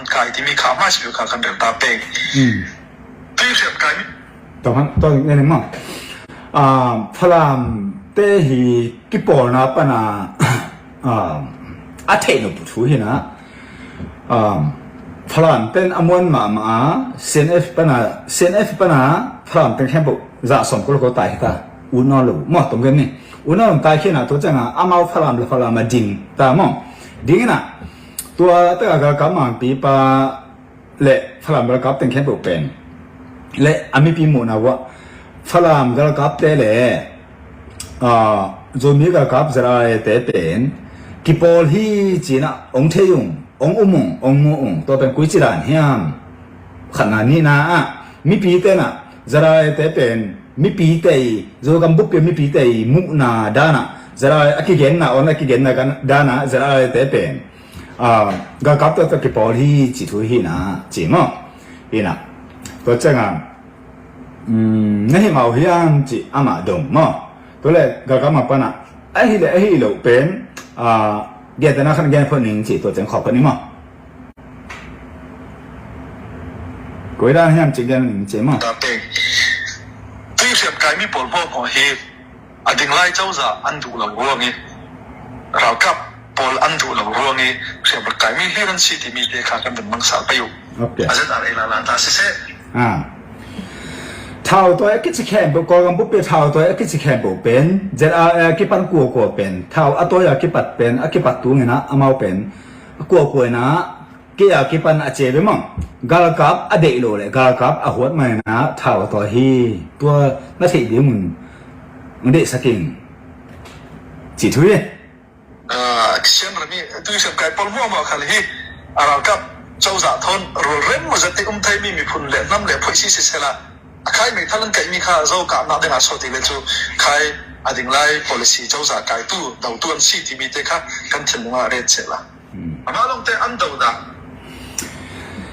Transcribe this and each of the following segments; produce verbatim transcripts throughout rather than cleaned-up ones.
an kai timi kha hmaisa bek kha kan rel ta peng. Tui hriat kai mi. Tawh han, tawh ning ning maw. Ah, Falam te hi kipawlna pana, ah, a theih nop thu hi na. Ah, Falam ten a muan mahmah a, C N F pana, C N F pana Falam ten khempeuh za sawm kul ko tai hi ta. U nawn lo maw, tom gen ni. U nawn tai khi na tua cianga amau Falam le Falam a ding ta maw. Ding ina tua taka galkap mangpi pa le Falam galkap teng khempeuh pen le a mipi muhna uah Falam galkapte le, ah, Zomi galkap Z R A te pen kipawl hi cinah ong thei ung, ong um ung, ong mu ung, tua pen kuici dan hiam? Khatna nihna ah mipite nah Z R A te pen mipite i Zogam buppi mipite i muhna danah Z R A a kigenna on a kigenna danah Z R A te pen ah, galkap tawh tawh kipawl hi ci thu hi na, ci maw? Hi na. Tua cianga, um, na hi mau hiam ci amah dong maw? Tua le galkap mah pana, ahi le ahi lo pen, ah, gentena khan gen phot ning ci tua ciang khawk phot ni maw? Koi dan hiam ci gen ning ci maw? Ta peng. Tui hriat kai mi pawl hmawhmawh hi. A ding lai cozah an duh lo ruang i, ralkap pawl an duh lo ruang i, hriamhriat kai mi hlir an si timi te kha kan vun mangsa pei uh. Ok. A Z R A lala ta siseh. Ah. Thau tawi a kici khempeuh, Kawlgam buppi thau tawi a kici khempeuh pen Z R A kipan kuakua pen, thau a tawi a kipat pen, a kipat tunginah amau pen a kuakua inah kei a kipan a cia ve maw? Galkap a deih lo le galkap a huat manina thau a tawi hi. Tua na theih ding un deihsak in ci thu hi. Ah, Kisian rami tui sem kai pawl hmuahhmuah khal hi. A ralkap cozah thawn rual rem maw zat te um thei mi miphun le nam le phoih si sisela a khai meithal an kaih mi kha zo kahna dingah sawti le cu khai a ding lai policy cozah kai tu do tu an si timi te kha kan thinlungah ret sehla. Amah lawngte an do dah.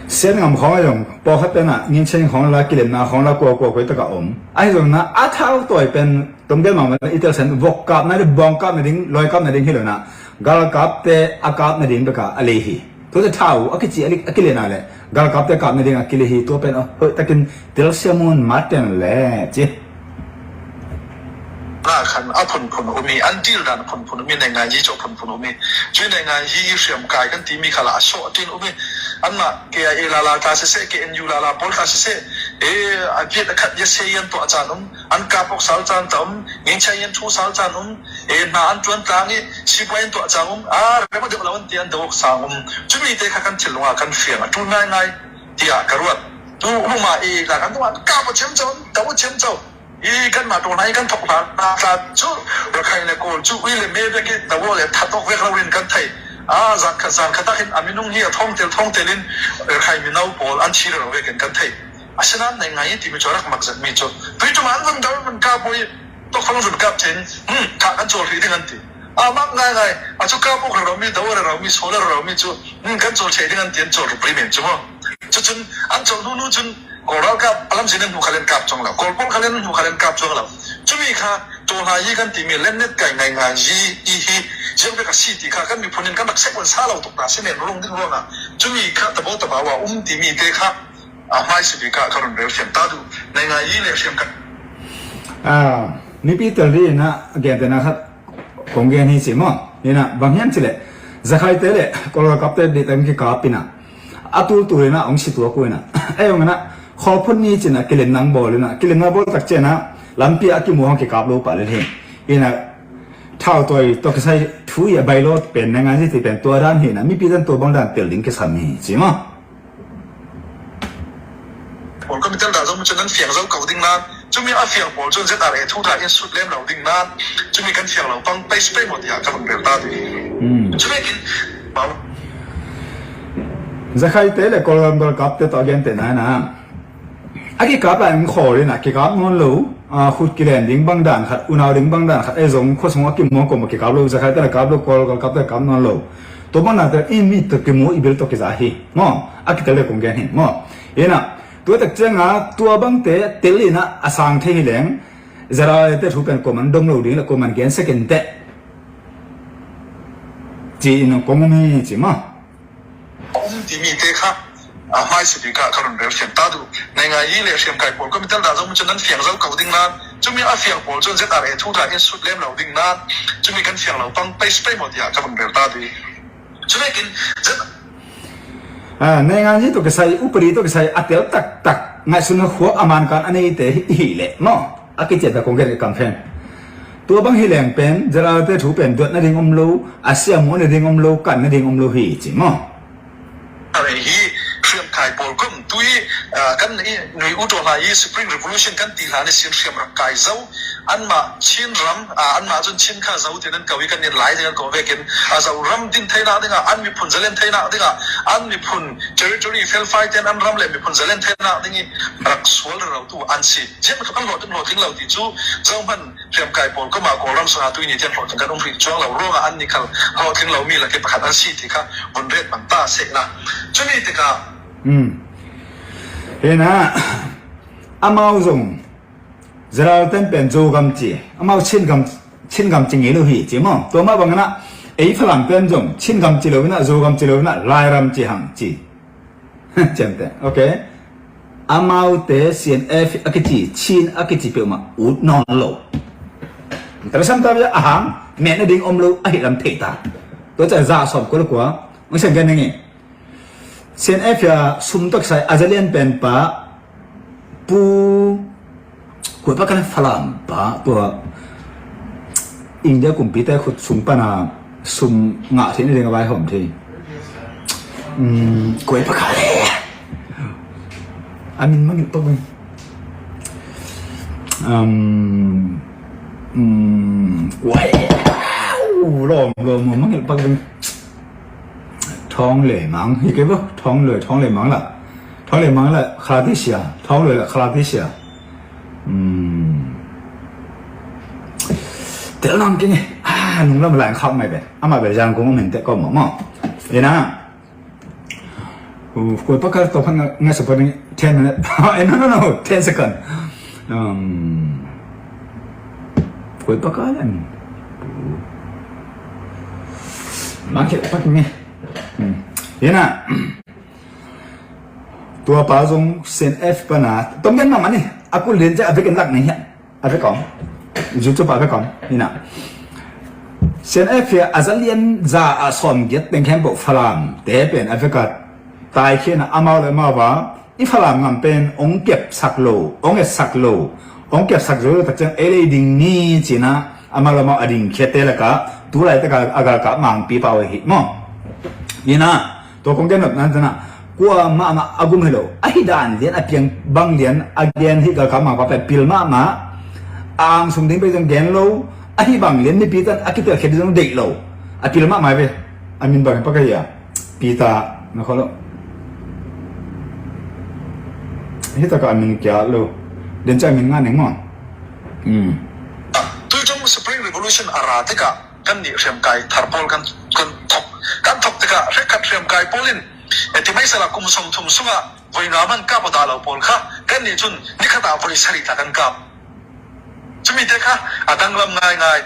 Sian ngam khawng a zong pawlkhat penah nginchen khawng la kilemna khawng la kuakua koi takah om. Ahi zongna a thau tawi pen tomgel mangmang i telsen vok kapna ding, bawng kapna ding, lawi kapna ding hi lona galkapte a kapna ding beka a lei hi. Tuate thau a kici a lei, a kilena le galkapte kapna ding a kilei hi. Tua pen a hoih takin telsiamun maten le ci. Na khan a phunphun umi, an dil dan a phunphun umi, nei ngai hi cu a phunphun umi. Cui nei ngai hi hriam kai kan timi khala a sawh tin umi. An mah K I A lala ta siseh, K N U lala pawl ta siseh. E, a viat a khat ya se yan tuah can um. An kap awk sal can ta um. Ngin cha yan thu sal can um. E, hna an tuan tlang i sipuai an tuah can um. A, rem a deuh lo an ti an do awk sang um. Cumi te kha kan thil lunga kan fiang a tul ngai ngai. Tiah ka ruat. Tu uma e la kan tu an kap a chem chau, ta u chem chau. I kanmah ṭawlhna i kan thawk hlanna tla cu Rakhine le Kawl cu ui le me vekin dawo le that awk vek loin kan thei. A zan khat zan khat takin a minung hi a thawngtel thawngtelin Rakhine mino pawl an thi rero vekin kan thei. Asinain nei ngai timi cu a rak mak zetmi cu tui ṭum an vun dal vun kap ui tawk fang vun kap ṭhin, hmm, kah kan cawl hrih ding an ti. A mak ngaingai a cu kap awk reromi dawo reromi sawl reromi cu, hmm, kan cawl ṭheh ding an ti an cawl rupri men cu maw? Cucun an colh hnu hnu cun Kawl ralkap a lamzin an hnu khalen kap cuang lo, Kawl pawl khalen an hnu khalen kap cuang lo. Cumi kha ṭawlhna hi kan timi lennet kai ngaingai hi i hi ziang vek a si ti kha kan miphun in kan rak sek un sa lo tuk ta si nen rung ding ruangah cumi kha tabo tabo a um timi te kha a hmaisi bik ah ka run rel thiam ta duh. Ngaingai hi le thiam kan. Ah, mipi tel ri in ah a gentehna khat kong gen hi ci maw? Hinah bang hiam cileh zakhaite le Kawl ralkapte dihtak in kikap inah a tultul inah hong si tuak uh inah ei hong inah khawphun ni cinah kilen nang bawl inah kilen nang bawl tak cianah lampi ah a kimu hong kikap lo pah lel hi. Inah thau tawi tawh kisai thu i a bailawt pen na ngan si ti pen tua dan hi inah mipi dan tua bang dan tel ding kisam hi ci maw? Pawl ka mi tel dah zong cun nan fiang zo ko ding nan, cumi a fiang pawl cun Z R A thu dah in sut lem lo ding nan, cumi kan fiang lo pang pei si pei maw tiah ka vun rel ta ding. Cumi kin bau. Zakhaite le Kawlgam galkapte tawh a gentehna in ah, a kikap lai in khawl in ah kikap nawn lo, a, khut kilen ding bang dan khat, unau ding bang dan khat, ei zong khuasung a kimuang kawm a kikap lo, Zakhaite le kap lo, Kawl galkapte le kap nawn lo. Tua bang dante in mi tawh kimu i bil tawh kiza hi maw, a kitel le kong gen hi maw. In ah tua tak ciangah tua bangte tel in ah a sang thei hi leng, ZRA te thu pen kuaman dong lo ding le kuaman gen sek in teh ci-in kong um hi ci maw. Um ti mite kha, a, hmaisabik ah ka run rel fiang ta duh. Naingnganyi le Hriamkai pawl kua mi tel dah zo mu cun nan fiang zo ko ding nan, cumi a fiang pawl cun ZRA thu dah in sut lem lo ding nan, cumi kan fiang lo pang pei pei maw tiah ka run rel ta duh. Cuvekin Z- Ah, naingnganyi tawh kisai, upadi tawh kisai a tel taktak ngaihsun a khuak a mankan a neite hi, hi leh maw, a kician ta kong gen i kam phen. Tua bang hi leng pen ZRA te thu pen duat nading om lo, a siamu nading om lo, kan nading om lo hi ci maw. A hi Hriamkai pawl kum tui, ah, kan i nui u tua hla i Spring Revolution kan ti hla ni sin Hriam rak kai zo. Anmah Chin ram, ah, anmah cun Chin kha zo te nan ko i kan in lai te kan ko vekin, a zo ram din theinak dingah, an miphun zalen theinak dingah, an miphun territory felfai ten an ram le miphun zalen theinak ding i rak sual rero tu an si. Zian an hlawhtling hlawhtling lo ti cu zohman Hriamkai pawl kua mah Kawlram sungah tui ni tiang hlawhtling kan um hrih cuang lo ruangah an ni khal hlawhtling lo mi lak i pakhat an si ti kha vun ret man ta sehna. Cumi tikah, hmm, hinah amau zong Zalal ten pen Zogam ci, amau Chin gam, Chin gam ci ngei lo hi ci maw. Tua mah bangin ah ei Falam ten zong Chin gam ci lo inah, Zogam ci lo inah, Lairam ci hang ci. Ciamteh, ok. Amaute C N F a kici, Chin a kici peuhmah ut nawn lo. Tara sam ta bia a hang, mehna ding om lo ahi lam thei ta. Tua ca za sawm kua le kua, ong sian gen ning i. C N F a sum tak sai a zalian pen pa Pu Kuai pa kal Falam pa tua India kumpite khut sung pana sum ngah theih nading a vaihawm thei. Um, Kuai pa kal a min mangilh pak veng. Um, um, Kuai lawm lawm mangilh pak veng. Thawng le mang hi kei bo, thawng le, thawng le mang la. Thawng le mang la khalati sia, thawng le la khalati sia. Hmm. Tel nam kei nge. Ah, nung lam lai khak mai be. Ama be jang kong men te ko mo mo. Ina. Uh, Kuai pa kal to phan nga support ni ten minute. Eh, no, no, no, ten second. Um, Kuai pa kal an. Mang kei pak nge. Hmm. Ina. Tua pa zong C N F pana tom gen mahmah ni. A kul lian ciah a vekin lak ni hian a vek om. Zu cu pa a vek om. Ina C N F hi a zalian za a sawm giat teng khempeuh Falam te pen a veka taikhian a amau le amau va i Falam ngam pen ong kepsak lo, ong etsak lo, ong kepsak zo lo tak ciang ei lei ding ni cina amau le amau a dingkhiate laka tulai taka a galkap mangpi pau ahi maw. Ina Tua kong gen nop nan cana kua mahmah a gum hi lo. Ahi dan lian a piang bang lian a gen hi galkap mangpa pen pil mahmah. A angsung ding pei zong gen lo. Ahi bang lian mipi tan a kitelkhiat ding zong deih lo. A pil mahmah ve. A min bang hi pa ka hi a. Peter na kho lo. Hi taka a min kia lo. Den ca a min nga neng maw. Hmm. Tui tung Spring Revolution a ra tikah kan nih hriamkai thar pawl kan, kan thok, kan thok tikah hrekkhat hriamkai pawl in, eh, timaisal ah kum sawm thum sungah voi nga man kap aw dah lo pawl kha kan nih cun nikhat ah voi sarih tla kan kap. Cumi te kha a danglam ngaingai.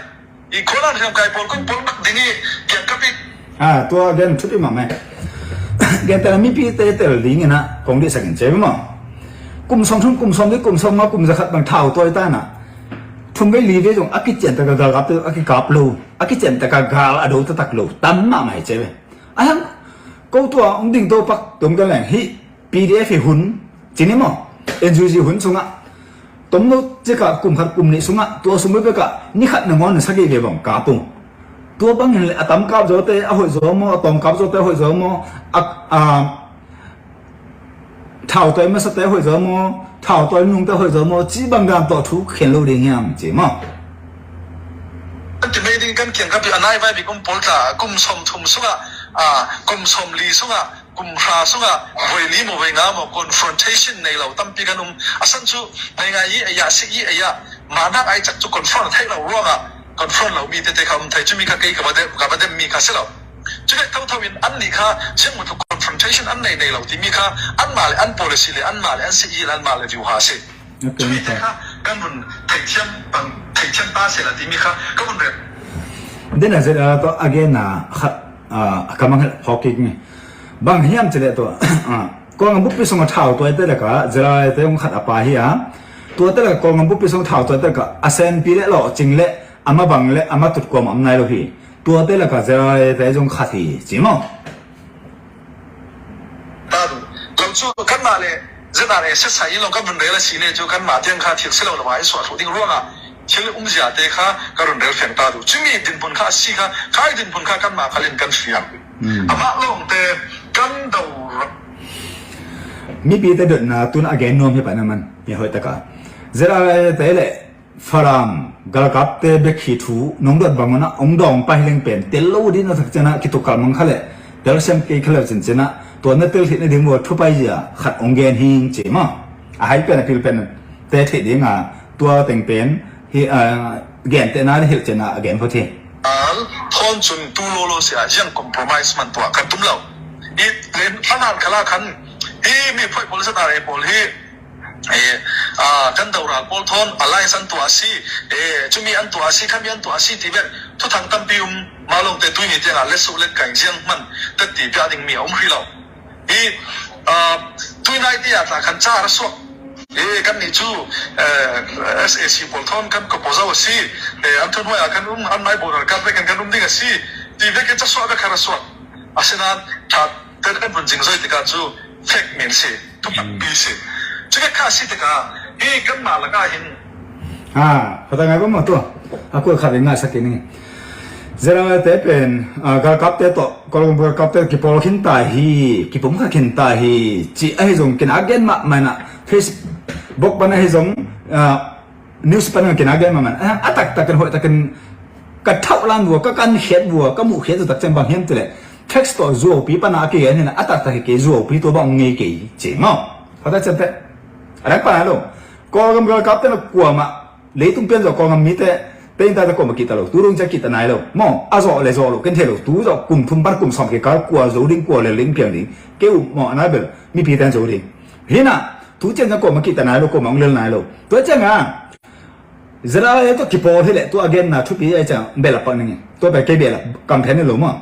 I khualan hriamkai pawl kong pawl mak ding i kiangkap i. Ah, tua gen thupi mahmah. Gen tena mipi te tel ding ina kong dihsak in cei maw. Kum sawm thum, kum sawm li, kum sawm nga, kum zakhat bang thau tawi ta na. Thum vei li vei zong a kician taka galkap te a kikap lo, a kician taka gal a do taktak lo tam mahmah hi ce ve. A hiang ko tua ong ding to pak tom ka leng hi PDF hi hun cini maw, NUG hun sungah tom lo cika kum khat kum nih sungah tua sung bekah ni khat nangawn na sagih ve bang kap ung. Tua bangin le a tam kap zawte a hoih zaw maw, a tawm kap zawte a hoih zaw maw, a, a, Thautawi masate hoih zaw maw, thautawi nungte hoih zaw maw, ci bang dan tawh thu khen lo ding hiam ci maw? Kan ti mai ding kan kiangkap i a nai vai bik um pawl tla kum sawm thum sungah, a, kum sawm li sungah, kum hra sungah voi li maw voi nga maw confrontation nei lo tampi kan um. A san cu nei ngai i ei ah, si i ei ah, mahnak ai cak cu confront theih lo ruangah confront lo mi tete kha um thei. Cumi kha kei ka va dem, ka va dem mi kha si lo. Cule thotho in annih kha ziang maw tu confrontation an nei nei lo timi kha anmah le an policy le anmah le an si i le anmah le view ha si. Cumi te kha kan vun theithiam bang, theithiam ta seh la timi kha ka vun rel. Dena zet a tawh a genna khat, ah, ka mang phawk kik ni. Bang hiam cileh tawh, ah, Kawlgam buppi sungah thau tuaite lakah Zera te hong khat a pa hi a, tuate lakah Kawlgam buppi sungah thau tuaite lakah a senpi le lawhcing le a mabang le a matut kuamah om nai lo hi. Tuate lakah Zera te zong khat hi ci maw? Ta duh lo cu kanmah le Z R A siatsat in lo kan vun rel a si le cu kanmah tiang kha thil si lo lo ah i suah thluh ding ruangah thil umzia te kha ka run rel fiang ta duh. Cumi dinphun kha a si kha, khai dinphun kha kanmah khalin kan fiang. Amah lawngte kan do. Mipi te dotna tun a gen nuam hi pan a man hi hoih taka Z R A te le Falam galkapte bek hi thu nong dot bang unah ong dawng pai leng pen tel lo din a thak cianah kituk kalmang kha le tel siam kei kha le cincianah tua na tel thih nading ua thupai zia khat ong gen hing ci maw? A hai pen a pil pen te theih dinga tua teng pen hi, ah, gen tehna le hilh cianah a gen phot hi. Al thawn cun tu lolo si ah ziang compromise man tuah kan tum lo. I len a nan khala khan hi mi phoih pawl sa ta le pawl hi. Eh, ah, kan doral pawl thawn alliance an tuah a si, eh, cumi an tuah a si, khami an tuah a si ti bek thuthang tampi um. Mah lawngte tuini tiangah letsuh letkaing ziang hman teti piah ding mi a um hrih lo. Hi, ah, tuinai te ah tla khan car a suak. Eh, kannih cu, eh, S A C pawl thawn kan kopozo a si, eh, an thunhuai ah kan um, an mai border kan vekin kan um ding a si ti vekin casuah vek khan a suak. Asinain ṭha te kan vun zingzoi tikah cu fek men si. Tupanpi si. Cuvek kha a si tikah hi kanmah lakah hin. Ha, khuata ngai bawm maw tua? A kul khat in ngaisak kei ning. Zerate pen, ah, galkapte tawh, Kawlgam galkapte kipawl khin ta hi, kipum kha khin ta hi, ci ahi zong kin a gen mahmah inah Facebook pan ahi zong, ah, news pan kin a gen mahmah inah, ah, a taktak kan hoih takin ka thauh lan vua, ka kan khiat vua, ka muh khiat vua tak ciang bang hiam tileh text tawh zuaupi pana a kigen hi a taktak hi kei zuaupi tua bang ngei kei ci maw? Khuata ciamteh a dang pana lo. Kawlgam galkapte na kuamah leitung pian zawh Kawlgam mite tein tate kuamah kihta lo, tu dong cia kihta nai lo maw? A zawh le zawh lo ken thei lo, tu zawh kum thum pan kum sawm kikal kua zo ding, kua lel ding, piang ding kei uh maw? A nai bel mipi ten zo ding. Hinah tu cian cia kuamah kihta nai lo, kuamah hong lel nai lo. Tua cianga Zerate tawh kipawl hileh tua a genna thupi ai ciang belap pak ning. Tua pai kei belap kam phen lo maw?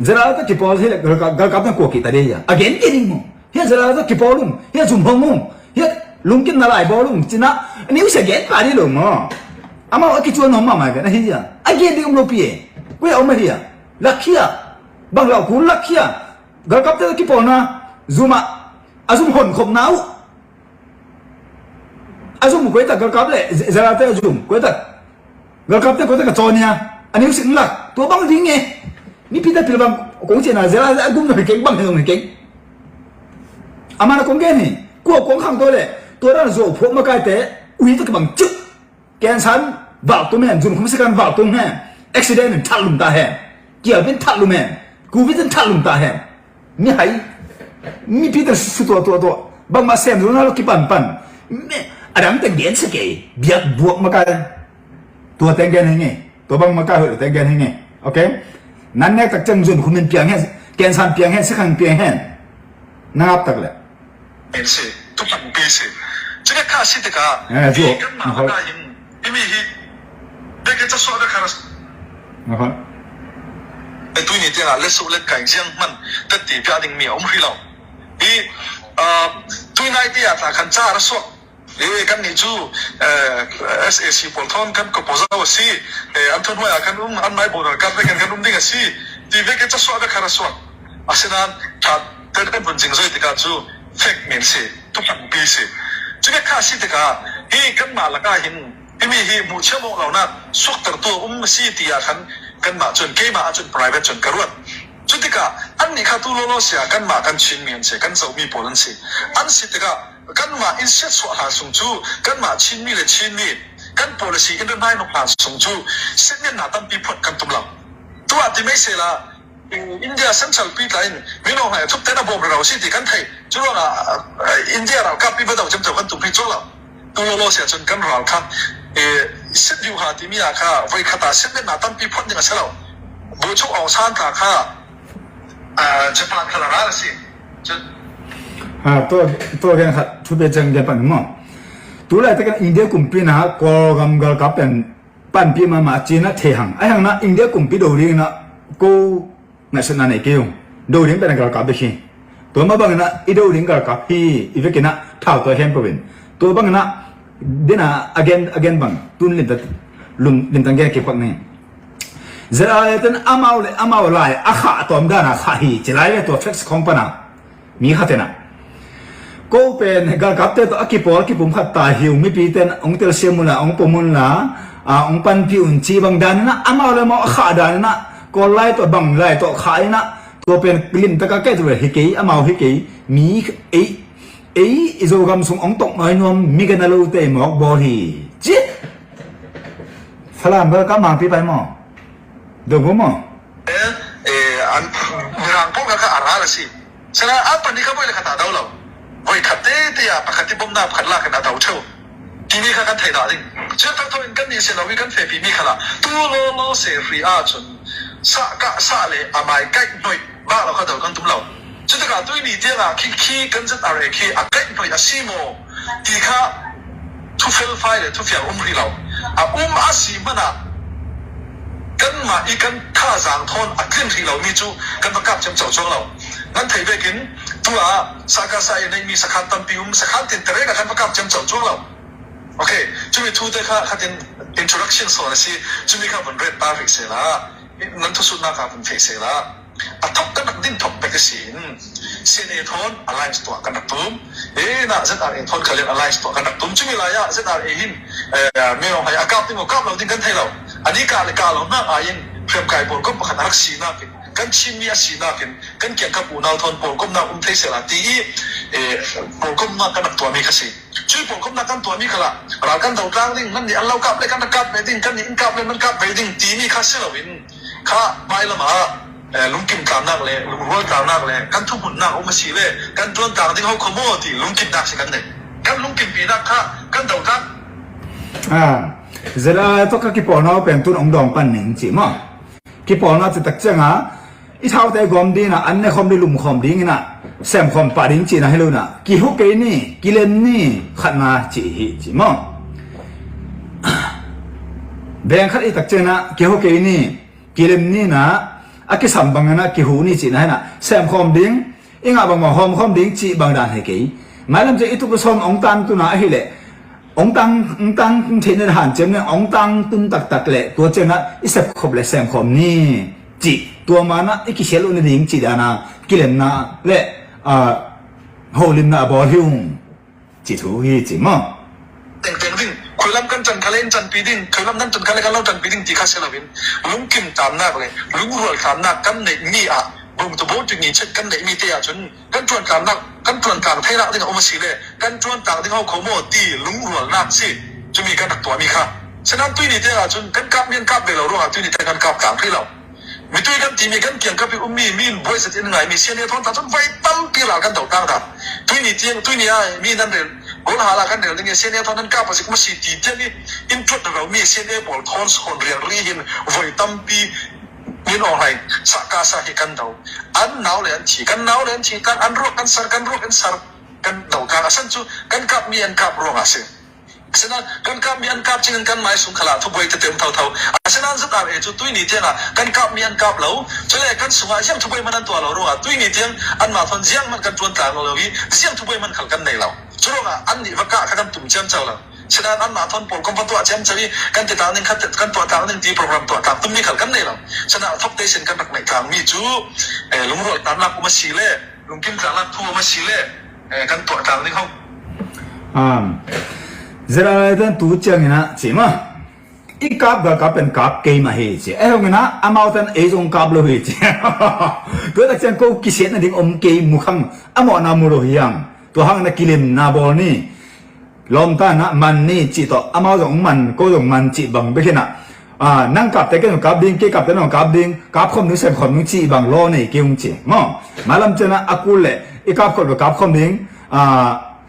Zerate tawh kipawl hileh galkap, galkap na kua kihta dei a gen kei ding maw? Hiah Zerate tawh kipawl ung, hiah zum hong ung, hiah lungkimna lai bawl ung cinah a ni usia gen pa dih lo maw? Amau a kicuan hong mahmah ven ahi a a gen ding om lopi e. Kua om ahi a lak hi a bang lau kun lak hi a galkapte tawh kipawlna zumah a zum honkhopna uh. A zum koi tak galkap le Zerate a zum koi tak galkapte koi tak a cawn ia a ni usik lak tua bang ding e. Mipite pil bang kong ciana Zerate a gum na hi keng bang hi zong hi keng. Amana kong gen hi kua kong khang tua le tua dan zuau phuak makaite ui tak bang cuk. Kensan valtum hen, zunkhum sikan valtum hen, accident in thatlum ta hen, kialpin thatlum hen, covid in thatlum ta hen. Mihai mipite su tuahtuahtuah bangmah sem zona lo kipanpan. A dangte gen sa kei, biak buak makai. Tua teng gen henge. Tua bang makai hoih lo teng gen henge. Ok. Nan nek tak ciang zunkhum in piang hen, kensan piang hen, sikhang piang hen. Na ngap tak le. Min si, tupanpi si. Cuvek kha a si tikah hi kanmah ka hin himi hi bek in casuah bek kha ra. Tuini tiangah letsuh letkaing ziang hman teti piah ding mi a um hrih lo. Hi tuinai tiah tla khan ca ra suak. Hi kannih cu S A C pawl thawn kan kopozo a si. An thawn huai ah kan um, an mai border kan vekin kan um ding a si. Ti vekin casuah bek kha ra suak. Asinain ṭha te kan vun zingzoi tikah cu fek men si, tupanpi si. Cuvek kha a si tikah hi kanmah lakah hin himi hi hmuhchiam awk lonak suaktertu a um a si tiah khan kanmah cun, keimah ah cun private cun ka ruat. Cutikah annih kha tu lawlaw si ah kanmah kan Chinmi an si, kan Zomi pawl an si. An si tikah kanmah in siatsuah hlan sung cu kanmah Chinmi le Chinmi kan policy in ra hnai nok hlan sung cu siatngenna tampi phawt kan tum lo. Tuah ti mei sehla India Central pi tla in minung hai thupte na bawm rau si ti kan thei. Cu ruangah, eh, India ralkap pi va do ciamco kan tumpi cuang lo. Tu lo lo sia cun kan ral kha, eh, Sibiu ha timi ah kha voi khat ah siatna tampi phot ding a si lo. Buchuk Aung San tla kha, ah, Japan khal a ral a si. Cun Ha, tua, tua gen khat thupi ciang gen pan maw? Tu laitakin India kumpi na Kawlgam galkap pen panpi mahmah cina thei hang. Ai hang na India kumpi do ding na ko ngaihsutna nei kei ung. Do ding pen a galkap bek hi. Tua mah bangin ah i do ding galkap hi i vekin ah thau tua hen pawin. Tua bangin ah dena a gen, a gen bang tun limtak, lum, limtak gen kei pak ni. Zera le ten amau le amau lai a khah tawm dana khah hi ci lai ve tua facts khong pana. Mi khat tenah ko pen galkapte tawh a kipawl kipum khat ta hi uh, mipi ten hong telsiam unla, hong pom unla, a, hong panpih un ci bang daninah amau le amau a khah daninah Kawl lai tawh bang lai tawh khah inah tua pen limtaka kei tu le hi kei, amau hi kei, mi ei, ei i Zogam sung hong toknawi nuam mi gana lote mawk bawl hi ci. Falam galkap mangpi pai maw? Dong maw? Eh, eh, an, Mirang pawl kha a ral a si. Sila a pan ni kha voi le khat a do lo. Voi khat tete a pakhat i bomna pakhat lak in a do theu. Timi kha kan thei dah ding. Cia thotho in kan nih si lo i kan fehpi mi kha la. Tu lo lo se hri a cun sa ka sa le a mai kaih hnoih bah lo kha do kan tum lo. Cutikah tuini tiangah khi, khi kan Z R A khi a kaih hnoih a si maw? Ti kha thu felfai le thu fiang um rih lo. A um a si hmanah kanmah i kan thazaang thawn a tlin rih lomi cu kan va kap ciamco cuang lo. Nan thei vekin tu ah sakasa i neihmi sakhan tampi um, sakhan tinter in a kan va kap ciamco cuang lo. Okay, cumi thute kha khatin introduction sawn a si, cumi kha vun ret ta rih sehla, nan thusutnak kha vun theih sehla. A thawk kan rak din thawk pek a si in, C N A thawn alliance tuah kan rak tum. Eh, na Z R A thawn khal in alliance tuah kan rak tum. Cumi lai ah Z R A hin, eh, Min Aung Hlaing a kap ding maw, kap lo ding kan thei lo. A nih kah le kah lo nak ah in hriamkai pawlkom pakhat a rak si nakin, kan Chinmi a si nakin, kan kiangkap unau thawn pawlkomnak um thei sehla ti i, eh, pawlkomnak kan rak tuahmi kha si. Cui pawlkomnak kan tuahmi khalah ral kan do tlang ding, nannih an lo kap le kan rak kap ve ding, kannih in kap le nan kap ve ding timi kha si loin, kha mailam ah, eh, lungkim tlamnak le lungrual tlamnak le kan thuhmunhnak um a si le kan ṭuan tlang ding ho kho maw ti lungkimnak si kan nei. Kan lungkimpinak kha kan do tlang. Ah, zela tawh ka kipawlnak pen tun hong dawng pan ning ci maw? Kipawlnak citak ciangah i thaute gawm dinah an nekhawm ding lumkhawm dinginah semkhawm pah ding cihna hi lo inah kihu kei ni, kilem ni, khatna cih hi ci maw? Veng khat i tak cianginah kihu kei ni, kilem ni inah a kisam banginah kihu ni cihna hinah semkhawm ding, i ngah bangmah hawmkhawm ding cih bang dan hi kei. Mailam ciang i tuk i sawm hong tangtuna ahileh hong tang, hong tang theihna hanciam ning, hong tangtun taktak le tua cianginah i sepkhop le semkhawm ni cih tua manah i kisial uh nading cih dana kilemna le, ah, holimna a bawl hi ung cih thu hi ci maw? Tengteng ding, khuilam kan can kha le in canpi ding, khuilam nan can kha le kan lo canpi ding ti kha si loin lungkim tamnak le lungrual tamnak kan neih mi ah bungtu bo tu ngi chet kan neih mi te ah cun kan ṭuan tlamnak, kan ṭuan tlang theinak ding a um a si le kan ṭuan tlang ding ho kho maw ti lungrualnak si. Cumi kan rak tuahmi kha. Sinan tuini tiangah cun kan kap mi an kap ve lo ruangah tuini tiang kan kap tlang rih lo. Mitui kan timi kan kiangkap i ummi, mi in buai zet in ngaimi siania thawn ta cun voi tampi lal kan do tlang ta. Tuini tiang, tuini ah mi nan rel, Golhal ah kan rel ding i siania thawn nan kap a zik maw si ti tiang i in ṭuat rero mi siania pawl thawn sawn riang rih hin voi tampi Min Aung Hlaing sa ka sa hi kan do. An nau le an thi, kan nau le an thi, kan an ruak kan sar, kan ruak an sar, kan do tlang a san cu kan kap mi an kap ruangah si. Asinain kan kap mi an kap cingin kan mai sung khalah thubuai tete um thotho. Asinain Z R A cu tuini tiangah kan kap mi an kap lo. Cule kan sungah ziang thubuai man an tuah lo ruangah tuini tiang anmah thawn ziang man kan ṭuan tlang lo i ziang thubuai man khal kan nei lo. Curuangah annih va kah kha kan tum ciamco lo. Sinan anmah thawn pawlkom va tuah ciamco i kan ti tlang ding, kan tuah tlang ding ti program tuah tlang tummi khal kan nei lo. Sinan a thawkte sin kan rak neih tlang mi cu, eh, lungrual tlannak um a si le lungkim tlannak thu um a si le, eh, kan tuah tlang ding ho. Um, zera lai tan tu ciangin ah ci ma. I kap galkap pen kap kei mah hi ci. Ei hong inah amau tan ei zong kap lo hi ci. Tua tak ciang ko kisiat nading om kei, mukhang a mawhna mu lo hi ang. Tua hang na kilimna bawl ni. Lawmta inah man ni cih tawh amau zong man, ko zong man cih bang bek hinah Ah, nang kapte kei nong kap ding, kei kapte nong kap ding, kap khawm ding, sem khawm ding cih bang law nei kei ung ci maw. Mailam ciangin ah a kul leh i kap khawm lo kap khawm ding, ah,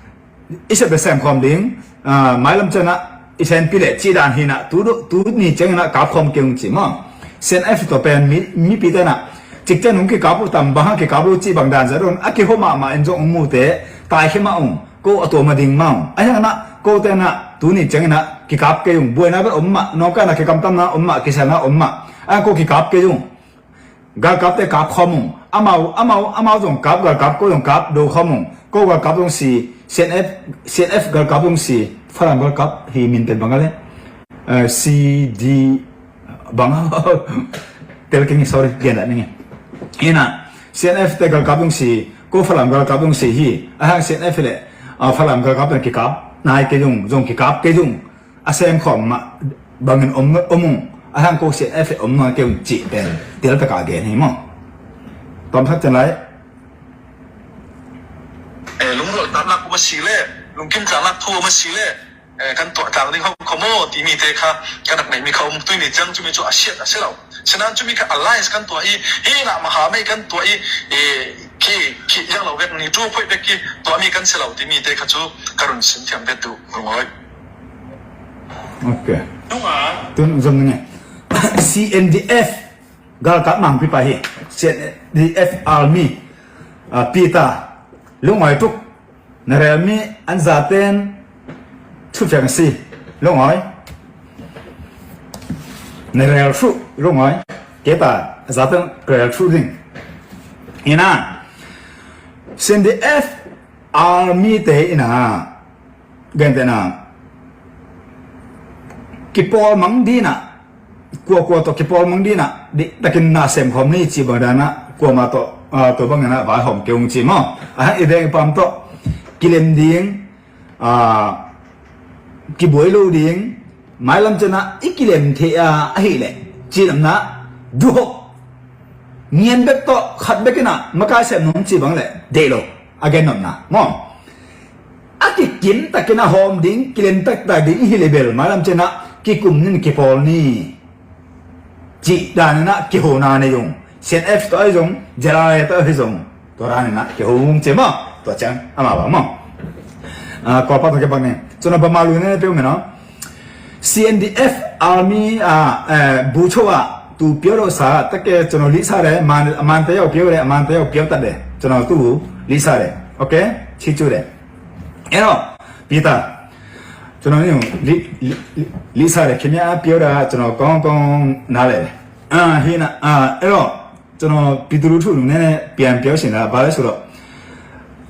i sep leh sem khawm ding, ah, mailam ciangin ah i senpi leh cih dan hi-in ah tu, tu ni ciangin ah kap khawm kei ung ci maw. CNF tawh pen mi, mipite in ah cikciang hong kikap uh tam, bang hang kikap lo cih bang dan zat un a kiho mahmah in zong hong mute, taikhia mah ung. Ko a tuam a ding mah ung. Ahi hangin ah kote in ah tu ni ciangin ah kikap kei ung. Buaina bel om mah, nawngkaina kikamtamna om mah, kiselna om mah. Ahi hang ko kikap kei ung. Galkapte kap khawm ung. Amau, amau, amau zong kap galkap, ko zong kap do khawm ung. Ko galkap zong si, CNF, CNF galkap zong si, Falam galkap hi min pen bang a le. Eh, C D bang a tel keng, sorry, gen dah ning e. Hi-in ah CNF te galkap zong si, ko Falam galkap zong si hi. Ahi hang CNF leh, ah, Falam galkap zong kikap nai kei zong, zong kikap kei zong. A sem khawm mah bangin om, om ung. Ahi hang ko CNF om nawn kei ung cih pen tel pek a gen hi maw. Tawm thak cian lai. Eh, lungrual tam lak um a si le, lungkim tlang lak thu um a si le, eh, kan tuah tlang ding hong khawm aw ti mite kha ka nak nei mi kha um. Tui ni ciang cumi cu a siat a si lo. Sinan cumi kha alliance kan tuah i, hi nah maha mei kan tuah i, eh, khi, khi yang lo vek ni tu phoih vek ki tuah mi kan si lo ti mite kha cu ka run sim thiam vet duh, Lungawi. Ok. Nunga. Tun zom ning e. CNDF galkap mangpi pa hi. CNDF Army, ah, Peter, Lungawi tuk. Na relmi an zaten thu fiang si, Lungawi. Na rel thu, Lungawi. Kei ta zaten rel thu ding. Hi-in ah CNDF Army te in ah, gentehna, kipawl mang ding in ah, kuakua tawh kipawl mang ding in ah, diktakin na sem khawm ni cih bang dan ah, kuamah tawh, ah, tua bangin ah vaihawm kei ung ci maw. Ahi hang i veng i pam tawh kilem ding, ah, kibuai lo ding, mailam ciangin ah i kilem thei a, ahih leh, cihnopna, duhop, ngian bek tawh, khat bek in ah, makai sem nuam cih bang leh, deih lo, a gennopna maw. A kikim takin a hawm ding, kilem taktak ding i hi le bel, mailam ciangin ah kikum ni, kipawl ni cih danin ah kihona nei ung. CNF tawh ahi zong, ZRA tawh ahi zong, tua danin ah kiho ung ci maw. Tua ciang amah bang maw. Ah, Kawlpa tawh kibang ni. Cun a bama lu ne peuh meno. CNDF Army ah, eh, bucho ah tu pio lo sa, take cun lisa le, man, man te yau pio le, man te yau pio tat le, cun tu lisa le. Ok? Chichu le. Ero, Peter. Cun ni li, li, li, lisa le, kimia pio da, cun kong kong na le. Ah, hi na, ah, ero, cun Peter lu thu ne, pian pio sin da, ba le su lo.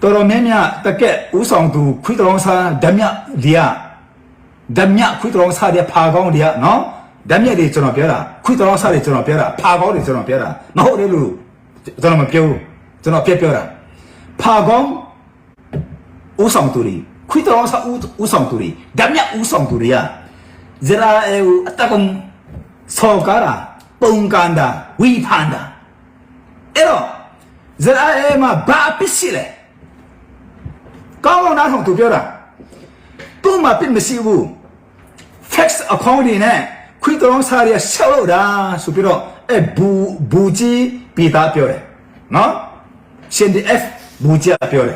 Toro memia, take, u song tu, khui tolong sa, damia, dia. Damia khui tolong sa dia, pha gong dia, no? Damia di cun pia da, khui tolong sa di cun pia da, pha gong di cun pia da. Ma ho de lu, cun ma piu, cun pia pia da. Pha gong, u song tu di, khui tolong sa u, u song tu di, damia u song tu di ya. Zera e u, atakom, sokara, pungkanda, wipanda. Ero, zera e ma ba pisi le. Kau na hong tu pia da. Tu ma pin ma si u. Facts a khong di ne, khui tolong sa ria siau lo da, su piro, e bu, bu ci pi ta pio le. No? CNDF bu ci a pio le.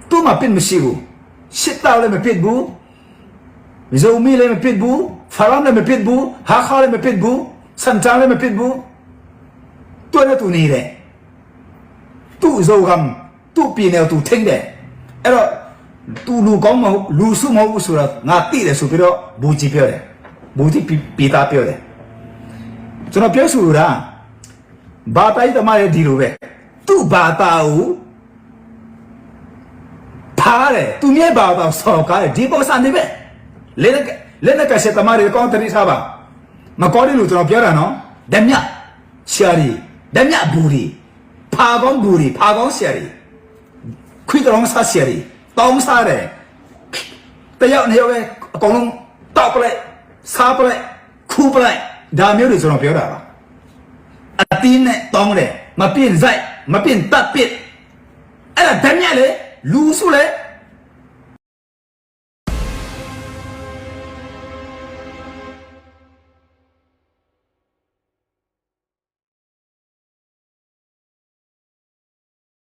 Tu ma pin ma si u. Sit tau le ma pit bu. Zomi le ma pit bu. Falam le ma pit bu. Hakha le ma pit bu. Sancang le ma pit bu. Tu na tu ni le. Tu Zogam. Tu pi neu tu theng de. Ero, tu lu kong mo, lu su mo, u su la, nga ti de su piro, bu ci pio de. Bu ci pi, pi ta pio de. Cun pio su da. Ba ta i ta ma de di lu be. Tu ba ta u. Pha de. Tu mi ba ta u so ka de. Di bo san di be. Le na, le na ka se ta ma de kong ta di sa ba. Ma ko di lu cun pio da no. Damia. Siari. Damia bu di. Pha gong bu di. Pha gong siari. Khui tolong sa siari, tong sa de. Te yau ne yau e, kong lung, tau pale, sa pale, khu pale. Da miu di cun pio da. A tin ne tong de, ma pin zai, ma pin tat pit. Ala damia le, lu su le,